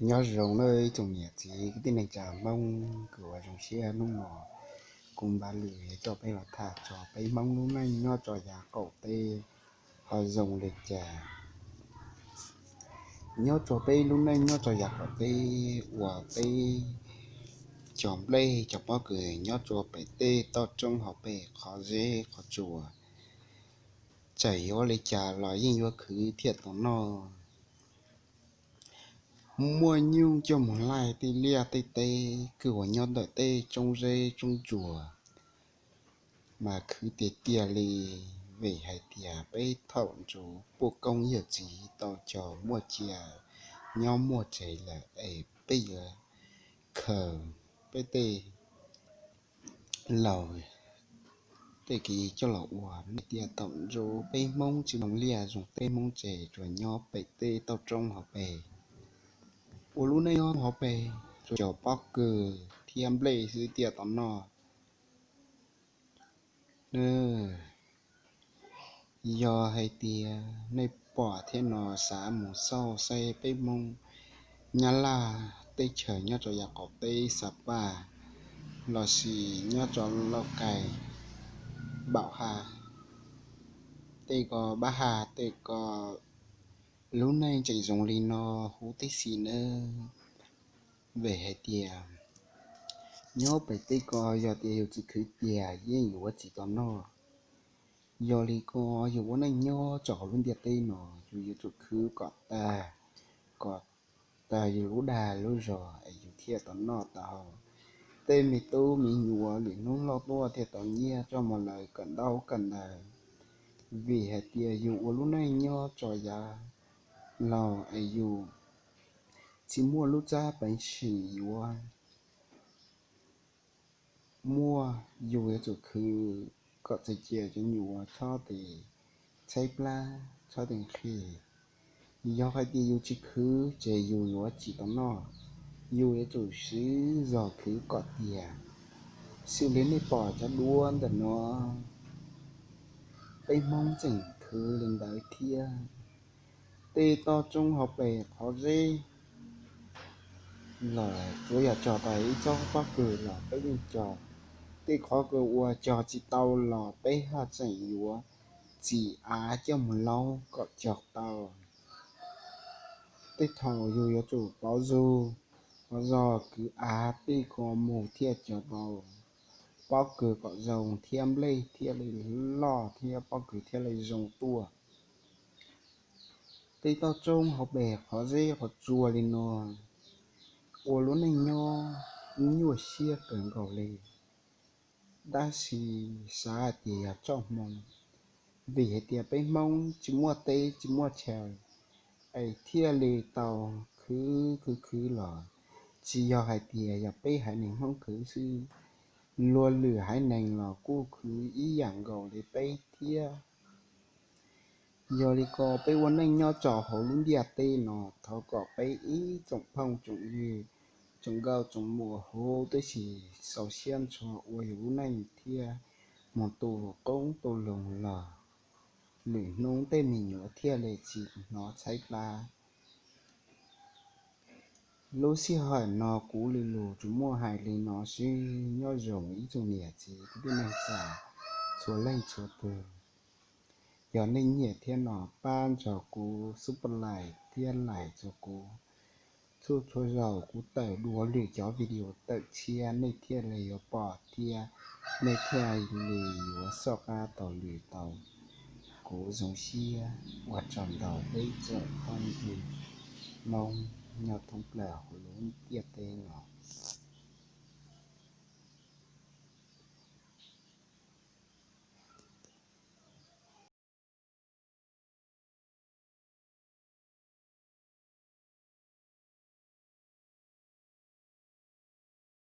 Nyob zoo nawb ib tsoom niam txiv kwv tij neej tsa Hmoob kws uas zoo siab, hnub no kuv Npav Lwm yuav coj peb los tham txog peb Hmoob lub neej nyob rau yav qaum teb ho zoo li cas. Nyob rau peb lub neej nyob rau yav qaum teb uas peb cov nplej cov pob kws nyob rau pem tej toj roob hauv pes qhov zeb qhov tsua, txawm yuav li cas los yeej yuav khwv thiaj tau noj. Muaj nyuj coj mus laij tej liaj tej teb kws uas nyob ntawm tej roob zeb roob tsua mas khwv tiag tiag li, vim hais tias peb thaum ntsuv puj koob yawm txiv tau cog muaj cia nyob muaj tseg lawm es peb yuav khaws peb tej laus tej kev coj los ua. Vim tias thaum ntsuv peb Hmoob tsis zoo liaj zoo teb, Hmoob tseem tsuas nyob pem tej toj roob hauv pes. Ua lub neej nyob hauv pes tsuas cog pob kws thiab nplej xwb thiaj tau noj. Yog hais tias nej pom thiab no xav mus xauj saib peb Hmoob Nyab Laj teb chaws nyob rau yav qaum teb Xa Paj lossis nyob rau Lauj Kaim, Npaum Haj, tej ko Npab Haj tej ko, lub neej tseem zoo li no huv tib si nawb. Vim hais tias nyob pem tej ko yog tias yus tsis khwv tiag yeej yuav tsis tau noj. Yog li ko yus ua neej nyob rau hauv lub ntiaj teb no yus yuav tsum khwv kom tag, kom tag yus lub dag lub zog es yus thiaj tau noj tau haus. Tej me tub me nyuam lwm hnub loj tuaj thiaj tau nyiaj coj mus lawv kawm ntaub kawm ntawv. Vim hais tias yus ua lub neej nyob tso yav laus es yus tsis muaj lub tsab peev xwm yuav muaj, yus yuav tsum khwv kom txawm cia cov nyuam txhob tes tshaib plab txhob tes nqhis. Yog hais tias yus tsis khwv ces yus yuav tsis tau noj. Yus yuav tsum siv zog khwv kom tiag. Xws li nej pom cov duab ntawm no, peb Hmoob tseem khwv li ntawd thiab. Tej toj roob hauv pes qhov zeb los tsuav yog cog tau ib tsob pob kws los peb yeej cog. Tej qhov kws uas cog tsis tau los peb haj tseem yuav tsim av coj mus laub kom cog tau. Tej thaum yus yuav tsum pauv zug, pauv zog kwv av tej ko mus thiaj cog tau. Pob kws kom zoo thiab nplej thiaj li loj thiab pob kws thiaj li zoo tuaj. Tej toj roob hauv pes qhov zeb qhov tsua li no, ua lub neej nyob nyuaj siab kawg nkaus li. Tab sis xav hais tias yog txoj hmoo, vim hais tias peb Hmoob tsis muaj teb tsis muaj chaw es thiaj li tau khwv khwv khwv los. Tsis yog hais tias yog peb haiv neeg Hmoob khwv xwb, luag lwm haiv neeg los kuj khwv ib yam nkaus li peb thiab. Yog li ko peb ua neej nyob rau hauv lub ntiaj teb no, thov kom peb ib tsoom phooj tsoom ywg, tsoom nkauj tsoom muam huv tib si, xaus siab ntso ua yus lub neej thiab mus tu qoob tu loo los lwm hnub tej me nyuam thiaj li tsis hnov tshaib plab. Lub sij hawm no kuv li lus tsuas muaj hais li no xwb, nyob zoo ib tsoom niam txiv kwv tij neej tsa txhua leej txhua tus. Yog nej nyiam thiab no pab nrog kuv subscribe thiab like rau kuv. Txhua txhua zaus kuv tawm dua lwm cov video tawm tshiab nej thiaj li yuav pom thiab nej thiaj li yuav soj qab tau lwm tau. Kuv zoo siab ua tsaug ntau peb tsoom phooj ywg Hmoob nyob thoob plaws hauv lub ntiaj teb no.